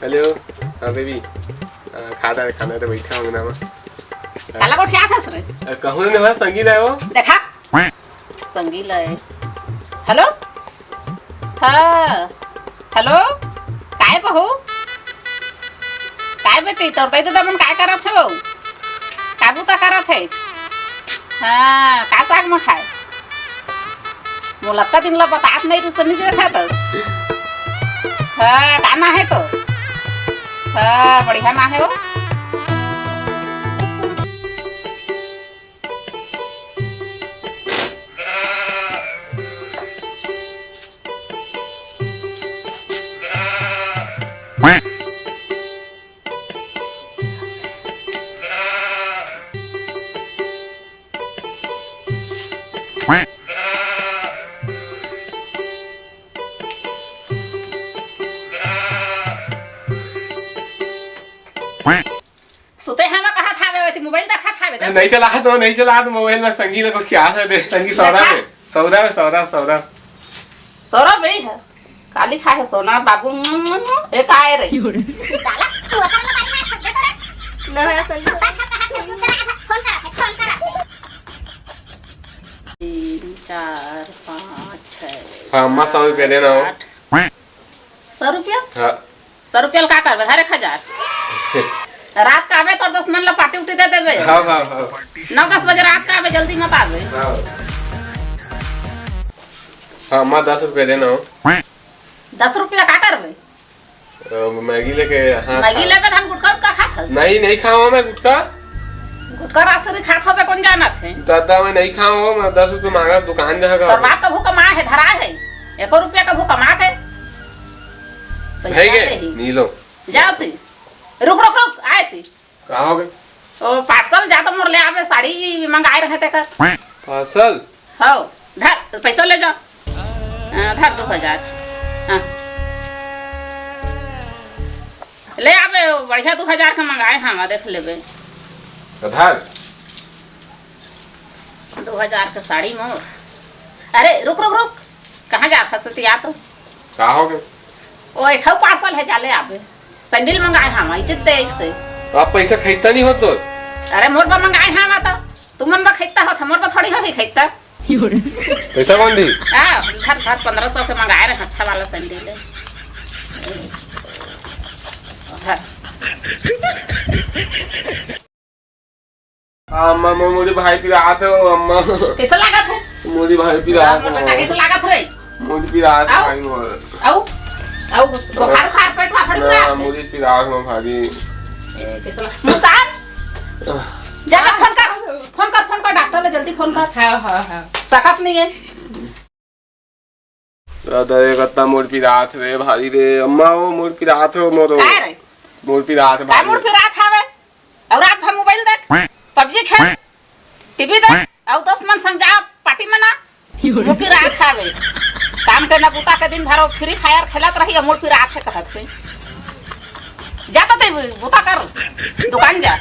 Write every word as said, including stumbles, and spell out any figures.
Hello. हाँ baby. आ, खा डारे खाना तो बैठा हूँ ना मैं। काला गोठियात हस रे? आ, कहूँ नहीं हो, संगी लाए हो? देखा। संगी लाए। हेलो। हाँ। हेलो। काय बहू? काय बेटी, तोर दाई ददा मन काय करत हे बहू? का बूता करत हे? हाँ, का साग म खाए? मोला अतका दिन ला बतात नहीं, तू सन्नी देखा तस। हाँ, का नाम हे तो? हाँ, बढ़िया नाम हे वो। सुते हवा कहा था बे, मोबाइल देखा था बे, ए, नहीं चला तो, नहीं चला तो मोबाइल में संगी ने कुछ क्या है दे, संगी सौदा देखा? में, सौदा में, सौदा, सौदा। सौदा में ही है। काली खाए हे सोना बाबू, एक आए रही। साला, तू असल में बारी मार सकते तो रे। ना, ना, संजू। सुता छप कहा के सुता रहा है, फोन करा है, फोन करा है। तीन, चार, पाँच, छः, हाँ, अम्मा, सौ रुपया देना हो। आठ। सौ रुपया? हाँ। सौ रुपया ला का करबे? हर एक हजार। रात का आबे, तोर दस मन ला पार्टी उटी दे देबे। हाँ, हाँ, हाँ। नौ दस बजे रात का आबे, जल्दी मत आबे। हाँ। हाँ, अम्मा, दस रुपया देना हो। दस रुपया का करबे? अ, मैगी लेके, हाँ, मैगी खा। लेबे त हम गुटखा उटखा खात हस? नहीं, नहीं खावा मैं गुटखा। गुटखा रासरी खात होबे, कौन जानत हे? दादा, मैं नहीं खावा, मैं दस रुपया मांगा दुकान जहाँ का। तोर बाप कभू कमाए हे, धराए हे? एको रुपया कभू कमात हे? पैसा है के? नहीं। नी लो। जाओ ती। रुक, रुक, रुक, आए ती। का हो गए? ओ, पार्सल जा तो मोर ले आबे, साड़ी मंगाए रहे तेकर। पार्सल? हव, धर, पैसा ले जा। हाँ, धर दो हजार। हाँ। ले आबे, बढ़िया दो हजार के मंगाए हवा, देख लेबे। तो धर। दो हजार के साड़ी मोर। अरे, रुक, रुक, रुक। कहाँ जात हस तिया तो? का हो गए? ओ, एक ठो पार्सल हे, जा ले आबे। सैंडल मंगाए हवा, इज्जत दे ऐसे। तो आप पैसा खरीदता नहीं हो तो? अरे, मोर बा मंगाए हवा तो। तुमन बा खरीदता हो, मोर बा थोड़ी हो ही खरीदता। पैसा कौन दी? आ, धर, धर, पन्द्रह सौ के मंगाए रहे, अच्छा वाला सैंडल हे। धर। अम्मा, मो-, मोरी भाई पिरात हे, अम्मा। कैसा लागत हे? मोरी भाई पिरात हे, कैसा लागत रे? मोरी पिरात हे, आऊ? भाई मोर। आऊ? आऊ? बुखार, बुखार, पेट में थोड़ी ना, पिरात हे। मोरी पिरात हे भाभी। ए, कैसा ला-, मुस्कान? जा, जा, फोन कर, फोन कर, फोन कर, डॉक्टर ले जल्दी फोन कर। हाँ, हाँ, हाँ। सकत नहीं हे। दादा रे, कत्ता मोर पिरात रे भारी रे। अम्मा, वो मोर पिरात हे, मोरो। काय रे? मोर पिरात हे काय भारी। मोर पिरात हवे? अउ रात भर मोबाइल देख, पबजी खेल, टीवी देख, अउ दोस्त मन संग जा पार्टी मना। मोर पिरात हवे। काम के ना बूता के दिन भर वो फ्री फायर खेलत रही, मोर पिरात हे कहत हे। जा तो ते बूता कर, दुकान जा।